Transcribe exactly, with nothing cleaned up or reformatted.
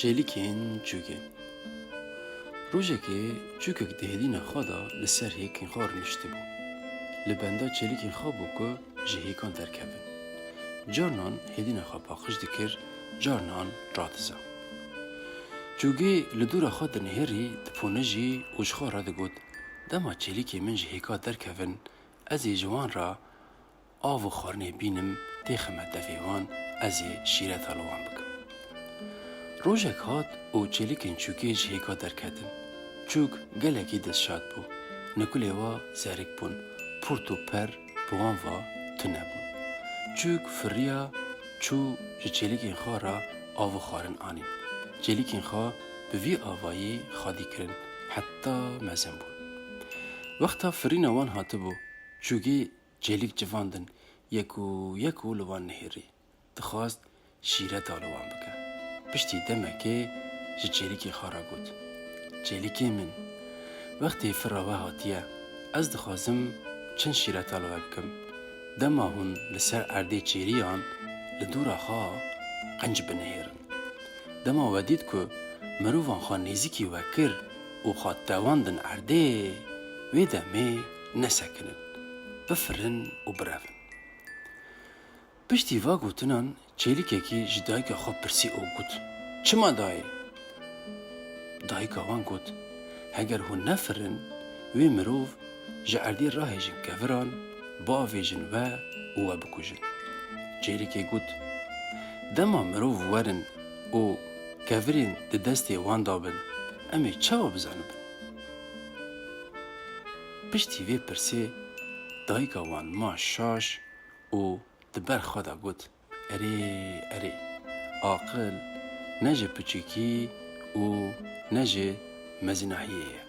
Çêlikên çûkê. Rojekê çûkek di hêdîna xwe de li ser hêkên xwe rûniştibû. Li benda çêlikên xwe bû ku ji hêkan derkevin. Carinan hêdîna xwe paqij dikir, carinan radiza. Çûkê li dûra xwe dinihêrî, diponijî û ji xwe re digot, dema çêlikê min ji hêka derkevin, ez ê ji wan re av û xwarinê bînim, têxime devê wan, ez ê şîreta li wan bikim. Rojek hat û çêlikên çûkê ji hêka derketin. Çûk gelekî destşad bû. Nikulê wa zerik bûn, purt û per bi wan ve tune bûn. Çûk firiya çû ji çêlikên xwe re av û xwarin anîn. Çêlikên xwe bi vî avayî xwedî kirin, heta mezin bûn. Wexta firîna wan hatibû, çûkê çêlik civandin, yek û yek û li wan nihêrî. Dixwast şîreta li wan bike. Piştî demekê ji çêlikê xwe re got, çêlikê min, wextê fira we hatiye, ez dixwazim çend şîreta li we bikim. Dema hûn li ser erdê çêriyan, li dûra xwe qenc binihêrin. Dema we dît ku mirovan xwe nêzîkî we kir û xwe tewandin erdê, wê demê nesekinin, bifirin û birevin. Piştî va gotinan çêlikekî ji dayika xwe pirsî û got, çima dayê? Dayika wan got, heger hûn nefirin, wê mirov ji erdê rahêjin keviran, biavêjin we û we bikujin. Çêlikê got, dema mirov werin û kevirên di destê wan de bin, em ê çawa bizanibin? Piştî vê pirsê dayika wan ma şaş û di ber xwe de got, erê, erê, aqil ne ji piçîkî û ne ji mezinahiyê ye.